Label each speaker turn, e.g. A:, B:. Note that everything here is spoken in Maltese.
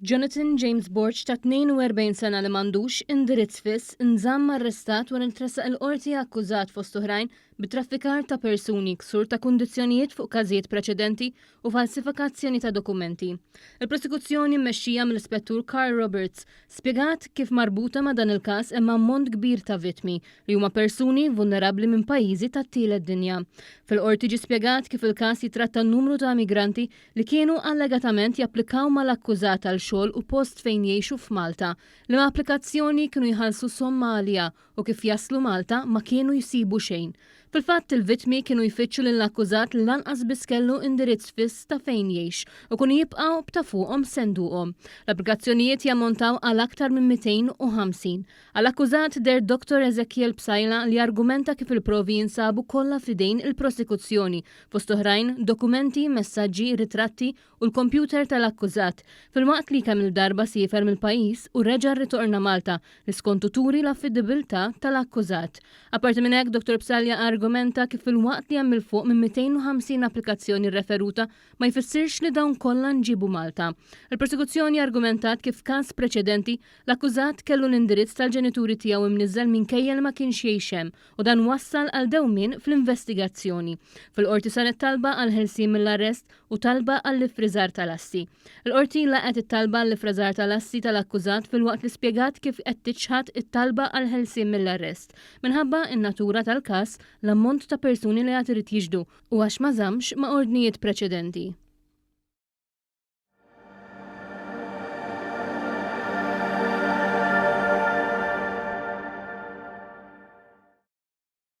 A: Jonathan James Borg ta' 42 sena li m'għandux indirizz fiss nżamm arrestat wara li tressaq il-Qorti akkużat fost oħrajn bi traffikar ta' persuni, ksur ta' kundizzjonijiet fuq każijiet preċedenti u falsifikazzjoni ta' dokumenti. Il-prosekuzzjoni mmexxija mill-Ispettur Karl Roberts spjegat kif marbuta ma' dan il-każ hemm ammont kbir ta' vittmi li huma persuni vulnerabbli minn pajjiżi tat-tielet dinja. Fil-Qorti ġie spjegat kif il-każ jitratta numru ta' migranti li kienu allegatament japplikaw mal-akkużat għal xogħol u post fejn jgħixu f'Malta, liema applikazzjoni kienu jħallsu somma għaliha u kif jaslu Malta ma kienu jsibu xejn. Fil-fatt il-vittmi kienu jfittxu lill-akkużat li lanqas biss kellu indirizz fiss ta' fejn jgħix u kienu jibqgħu b'ta' fuqhom senduqhom. L-applikazzjonijiet jammontaw għal aktar minn 250. Għall-akkużat deher Dottor Ezekiel Psaila li argumenta kif il-provi jinsabu kollha f'idejn il-prosekuzzjoni fost oħrajn, dokumenti, messaġġi, ritratti u l-kompjuter tal-akkużat, filwaqt li kemm-il darba siefer mill-pajjiż u reġa' rritorna Malta, li skontu turi l-affidibbiltà tal-akkużat. Apparti minn hekk, Dottor Psalia argumenta kif filwaqt li hemm 'il fuq minn 250 applikazzjoni rreferuta, ma jfissirx li dawn kollha nġiebu Malta. Il-prosekuzzjoni argumentat kif f'każ preċedenti, l-akkużat kellu l-indirizz tal-ġenituri tiegħu imniżżel minkejja li ma kienx jgħix hemm u dan wassal għal dewmien fl-investigazzjoni. Fil-Qorti saret talba għall-ħelsien mill-arrest u talba għall-iffriżar tal-assi. Il-Qorti laqgħet it-talba għall-iffriżar tal-assi tal-akkużat filwaqt li spjegat kif qed tiċħad it-talba għall-ħelsien mill-arrest minħabba n-natura tal-każ, l-ammont ta' persuni li għad irid jixhdu u għax ma żammx ma' ordnijiet preċedenti.